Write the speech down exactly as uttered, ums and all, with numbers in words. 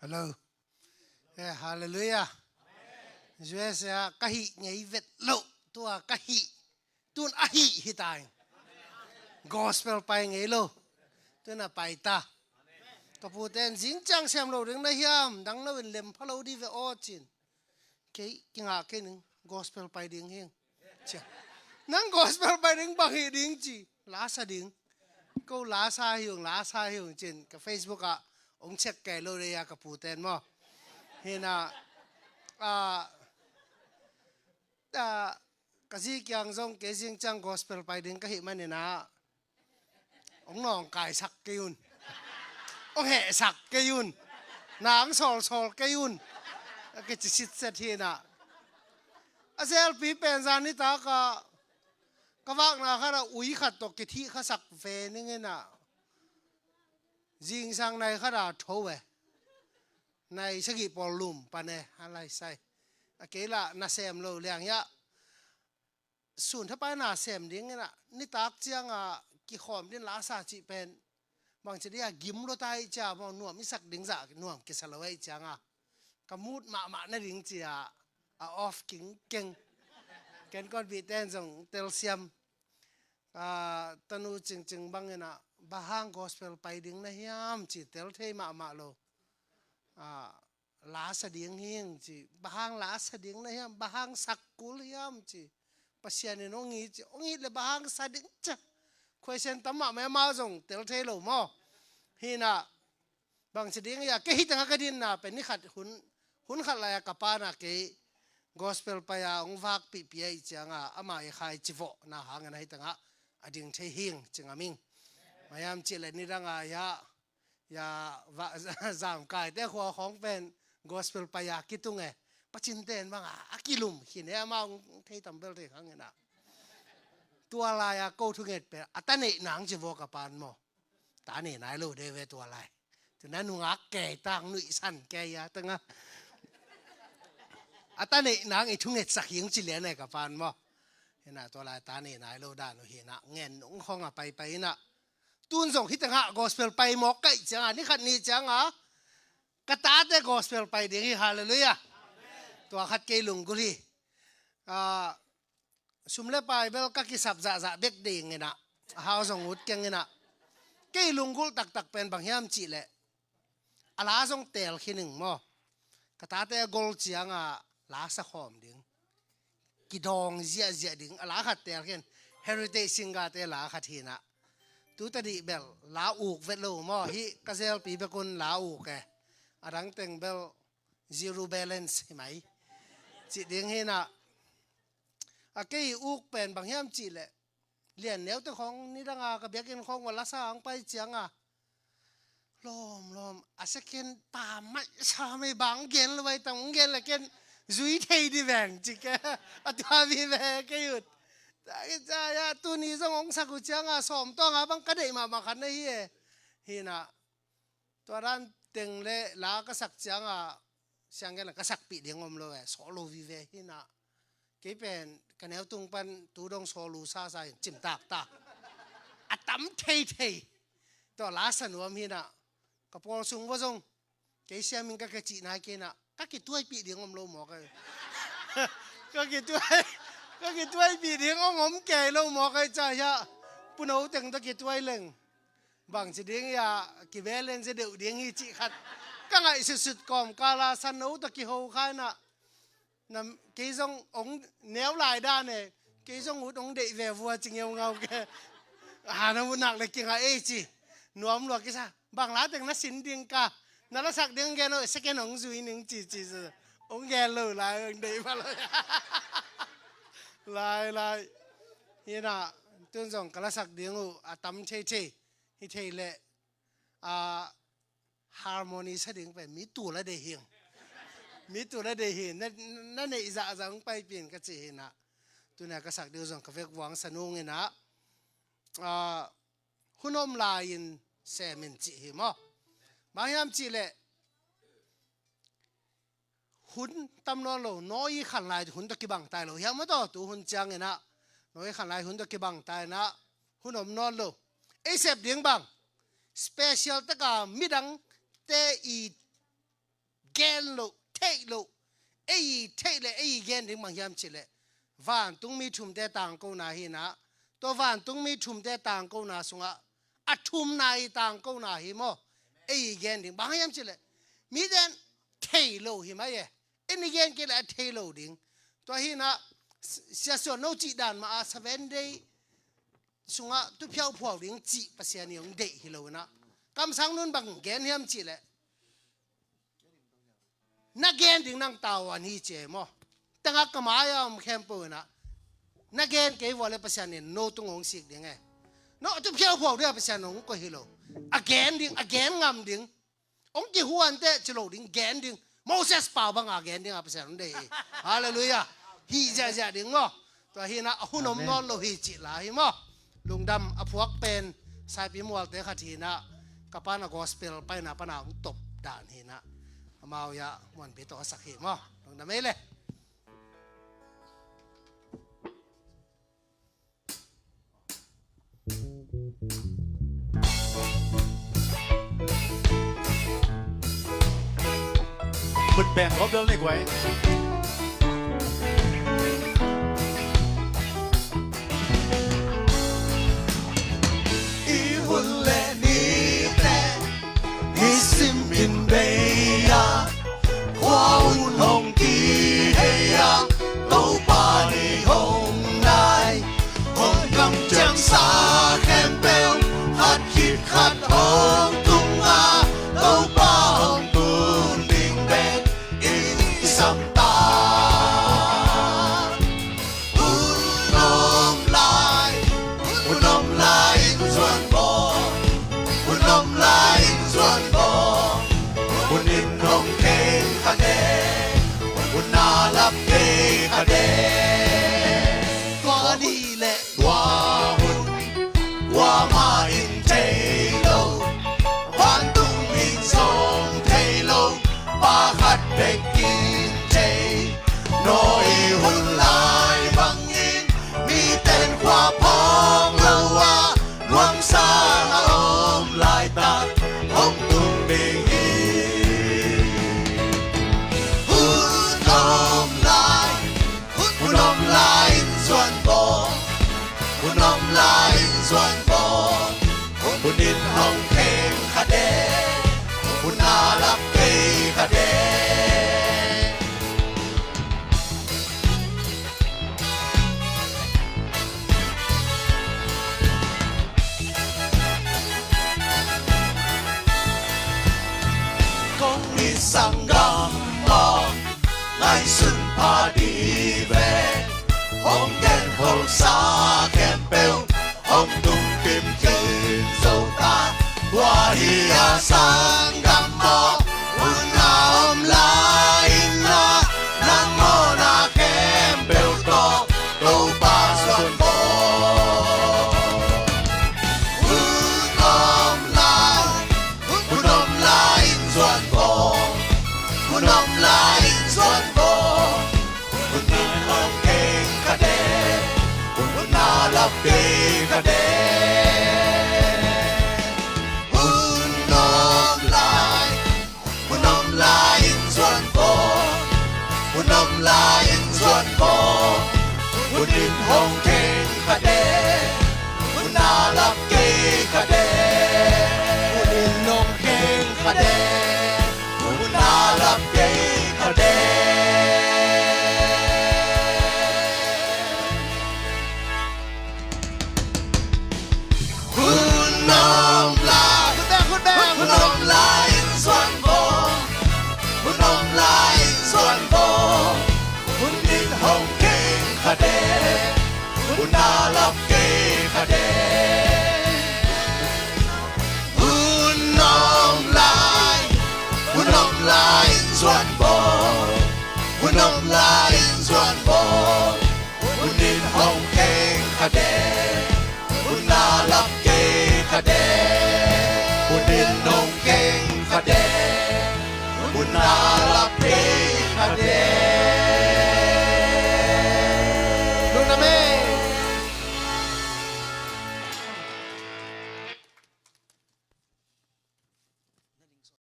Lo. Eh, halleluiah. U S A ka hih ngei vet loh, tua ka hih, tun a hih hi ta in. Gospel pai ngei lo, tun a pai ta. Ka pute in, "Zing ciang sem lo ding na hiam, dang lo in lem pha lo di ve aw," ci-in. "Kei kingah kei ning, gospel pai ding hing," ci-a. "Nang gospel pai ding bang hih ding?" ci. "La sa ding. Ko la sa hi ung, la sa hi ung," ci-in ka Facebook ah hong check kei lo dei a, ka pute in maw. Hi na, ah, ah, ka zi kiang zong kei zing ciang gospel pai ding ka hih manin ah, hong nawngkaisak kei un, hong hehsak kei un, na hong sawlsawl kei un, a kici sitset hi na. A zelpi pen zan nitak ah ka vakna khat ah ui khat tawh kithih khasak ve ning hi na. Zingsang nai khat ah tho e. Nai sagih pawl lum pan e, a lai sai. A kei lah na sem lo liang hiah, sun thapai na sem ding hi na, nitak ciang ah kikhawm din la sa cih pen bangci dih a gim lua ta hi cia maw, nuam i sak ding zah nuam kisa lo hi ciang ah, ka mut mahmah na ding ci-a, a off kingkeng. Ken kon bihte in zong telsiam. Ah, tanu Cingcing bangin ah, "Bang hang gospel pai ding na hiam?" ci, tel thei mahmah lo. Ah, "La sa ding hing," ci. "Bang hang la sa ding na hiam? Bang hang sak kul hiam?" ci. "Pasian in hong it," ci. "Hong it le bang hang sa ding?" ci. Question tam mahmah, amau zong tel thei lo maw. Hi na, bangci ding hiam, kei hi tengah ka dinna pen ni khat hun, hun khat lai-a ka pa in ah kei gospel pai-a hong vakpihpih ahih ciang ah, ama i khaici vawhna hangin ah hi tengah a ding thei hing ci ngam ing. Bang hiam cih leh nidang ah hiah, hiah va, Zamkaite khua khawng pen gospel pai-a kitung e. Pacinte in bang a, a kilum khin e, amau hong thei tam bel thei khang hi na. Tua lai-a ko thunget pen a ta neih nang ci vua ka pa in maw. Ta nei nai lo de ve tua lai. Tu na nungak kei tang nuihsan kei a tengah, a ta neih nang i thungetsak hing ci lian e ka pa in maw. Hi na, tua lai ta nei nai lo dan uh hi na, ngen nung khawng a paipai hi na. Tun zong hi tengah gospel pai mawk ka hih ciang ah, ni khat ni ciang ah ka tate gospel pai ding hi, halleluiah. Tua khat kei lunggulh hi. Ah, sum le pai bel ka kisap zahzah bek ding hi na, a hau zong ut keng hi na. Kei lunggulh taktak pen bang hiam cih leh, a la zong teel khin ing maw. Ka tate a gol ciang ah la sa khawm ding, kidawng ziahziah ding, a la khat teel khin, Heritage Singer-te la khat hi na. Tu tadih bel la uk vet lo maw, hih ka zelpi bek un la uk e. A dang teng bel zero balance hi mai. Cih ding hi na. A kei uk pen bang hiam cih leh, Lianneute khawng nidang a ka biakinn khawng va la sa hong pai ciang ah, lawmlawm, a second pa mai sa mai bang gen lo vai tang, hong gen leh ken zui thei di veng ci ke. A tua vive kei ut. Tua hi ciang ah, tuni zong hong sak uh ciang ah, sawm tawng ah bang ka deih mahmah khat na hi e. Hi na. Tua dan teng le la ka sak ciang ah, siang gen la ka sakpih ding om lo e, sawh lo vive hi na. Kei pen ka neu tung pan tu dong sawl uh sasa in cimtak ta. A tam theithei. Tua la sa nuam hi na. Ka pawl sung va zong, kei siam in ka kicih nai kei na, ka kituaipih ding om lo mawk e. Ka kituai, ka kituaipih ding om om kei lo mawk e, ca hiah. Puno teng tawh kituai leng. Bangci ding hiah, kibe len zia deuh ding hi cih khat ka ngaihsutsut kawmkal ah, sano tawh kiho kha in ah, na, kei zong hong neu lai dan e, kei zong ut hong deih ve vua ci ngeungau ke. A, na ut nak le kingah ei ci. Nuam lua kisa. Bang la teng na sin ding ka. Na lasak ding gen o, second hong zui ning ci ci. Hong gen lo lai, hong deih pha lo. Lai, lai. Hi na, tun zong ka lasak ding uh a tam theithei. Hi thei leh, a, harmony sa ding pen mi tul a deih hing. Mi tul a deih hing. Na, na neih zahzah hong paipih in ka ci hi na. Tuni a ka sak ding uh zong ka vekvua hong sa nung in ah, a, hun om lai-in sem in cih hi maw. Bang hiam cih leh, hun tam nawn lo, nawi khan lai hun tawh kibang tai lo hiam maw taw, tu hun ciang in ah, nawi khan lai hun tawh kibang tai in ah, hun om nawn lo. Ei sep ding bang, special tak a midangte i gen loh, theih loh, ei i theih le ei i gen ding bang hiam cih leh, vantungmi thumte tangkona hi-in ah, tua vantungmi thumte tangkona sungah a thumna i tangkona hi maw? Ei i gen ding bang hiam cih leh, mite in thei lo hi mai e. En i gen kei leh a thei lo ding. Tua hi-in ah, Sia Suan No cih dan mah a Seven Day sungah tu phiauh phuau ding cih Pasian in hong deih hi lo-in ah, kamsang nun bang gen hiam cih leh, na gen ding nang tavuan hi ci e maw? Tangah ka mai-a om khempeuh in ah, na gen kei vua leh Pasian in no tung hong sik ding e. No tu phiauh phuau ding a Pasian hong koih hi lo. A gen ding, a gen ngam ding. Hong kihuan teh ci lo ding, gen ding. Moses pau banga gen ding a Pasian hong deih hi. Halleluiah. Hih ziahziah ding maw? Tua hi-in ah a hun om nawn lo hi cih la hi maw? Lungdam. A phuak pen Saipi mualte khat hi-in ah, ka pa na gospel paina pana hong top dan hi-in ah, amau ia muanpi tawh a sak hi maw? Lungdam ei le. Mut beng gospel ni guai. I hun le nite, i sim in bei a, khua hun hong kihei a, Topa ni hong nai. Hong kamciamsa khempeuh, khat khit khat hong tung a, Topa hong tun ding bek i sam ta. Hun om lai, hun om lai in zuan bawm, hun om lai in zuan bawm, hun in hong kheng kha de, hun na lap kei kha de. Tua ni leh tua hun, kuamah in thei lo, vantung in zong thei lo, Pa khat bek in thei. Noah i hun lai bangin, mite in khua phawk lo a, nuamsa a om laitak hong tung ding hi. Hun om lai, hun om lai in zuan bawm, hun om lai in zuan bawm, hun in hong kheng kha de, hun na lap kei kha de. Kong it sanggam maw, ngaihsun pha dih ve. Hong genholsa khempeuh hong tungkim khin zo ta. Tua hi a sanggam maw, hun a om lai in ah, nang mawhna khempeuh tawh Topa zuan bawm. Hun om lai, hun om lai in zuan bawm, hun om lai in zuan bawm, hun in hong kheng kha de, hun na lap kei kha de. Hun om lai, hun om lai in zuan bawm, hun om lai in zuan bawm, hun in hong kheng kha de,